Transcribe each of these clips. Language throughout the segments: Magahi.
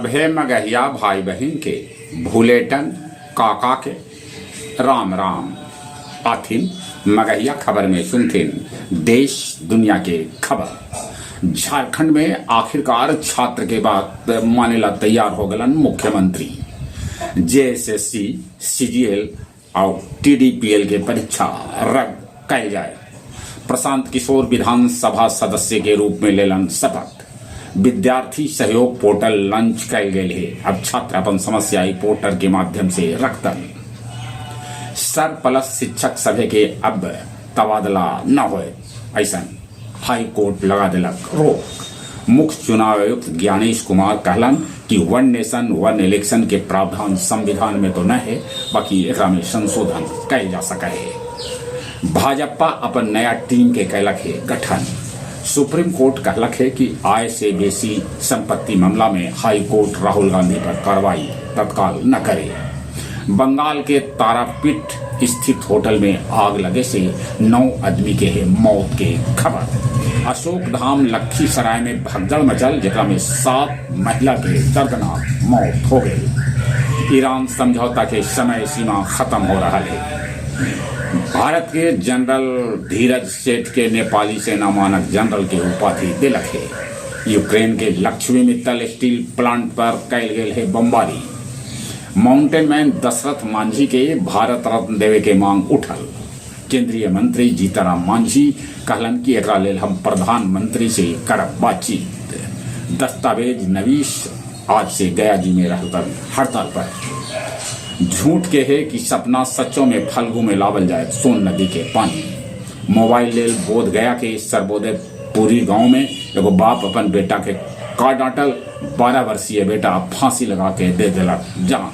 सभे मगहिया भाई बहिन के भुलेटन काका के राम राम। आथिन मगहिया खबर में सुनथिन देश दुनिया के खबर। झारखंड में आखिरकार छात्र के बात मानेला तैयार हो गलन मुख्यमंत्री। जेएसएससी, सीजीएल और टीडीपीएल के परीक्षा रद्द कैल जाए। प्रशांत किशोर विधानसभा सदस्य के रूप में लेलन शपथ। विद्यार्थी सहयोग पोर्टल लॉन्च कैल गेल है। अब छात्र अपन समस्या ई पोर्टल के माध्यम से रखतन। सर प्लस शिक्षक सभे के अब तबादला न होए, ऐसा हाई कोर्ट लगा दिलक रोक। मुख्य चुनाव आयुक्त ज्ञानेश कुमार कहलन कि वन नेशन वन इलेक्शन के प्रावधान संविधान में तो न है, बाकी एकरा में संशोधन कैल जा सके है। भाजपा अपन नया टीम के कैलक है गठन। सुप्रीम कोर्ट कहलक है कि आय से बेसी संपत्ति मामला में हाई कोर्ट राहुल गांधी पर कार्रवाई तत्काल न करे। बंगाल के तारापीठ स्थित होटल में आग लगे से 9 आदमी के है मौत के खबर। अशोक धाम लखीसराय में भगदड़ मचल, जेकरा में 7 महिला के दर्दनाक मौत हो गई। ईरान समझौता के समय सीमा खत्म हो रहा है। भारत के जनरल धीरज सेठ के नेपाली सेना मानक जनरल के उपाधि दिलक है। यूक्रेन के लक्ष्मी मित्तल स्टील प्लांट पर कैल गेल है बमबारी। माउंटेन मैन दशरथ मांझी के भारत रत्न देवे के मांग उठल। केंद्रीय मंत्री जीतनराम मांझी कहलन कि एकरा लेल हम प्रधानमंत्री से करब बातचीत। दस्तावेज नवीस आज से गया जी में रहकर हड़ताल पर। झूठ के है कि सपना सच्चों में फल्गु में लावल जाए सोन नदी के पानी। मोबाइल लेल बोध गया के सर्वोदय पुरी गांव में एगो बाप अपन बेटा के का डांटल, 12 वर्षीय बेटा फांसी लगा के दे दिलक जान।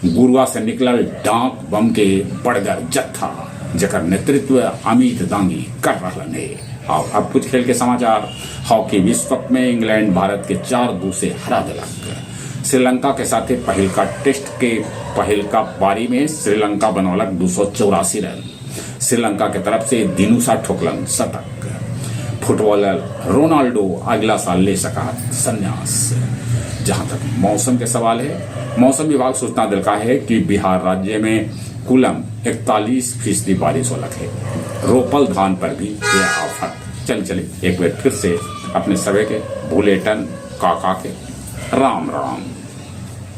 गुरुआ से निकलल डाक बम के बड़गर जत्था, जकर नेतृत्व अमित दांगी कर रहलन है। और अब कुछ खेल के समाचार। हॉकी विश्व कप में इंग्लैंड भारत के 4-2 से हरा दिलक। श्रीलंका के साथ पहिलका टेस्ट के पहिलका पारी में श्रीलंका बनौलक 284 रन। श्रीलंका के तरफ से दिनुसा ठोकलन शतक। फुटबॉलर रोनाल्डो अगला साल ले सका संन्यास। जहां तक मौसम के सवाल है, मौसम विभाग सूचना दिलका है कि बिहार राज्य में कुलम 41% बारिश होलक है। रोपल धान पर भी यह आफत। चल चले एक बार फिर से अपने सभी के भुलेटन काका के राम राम।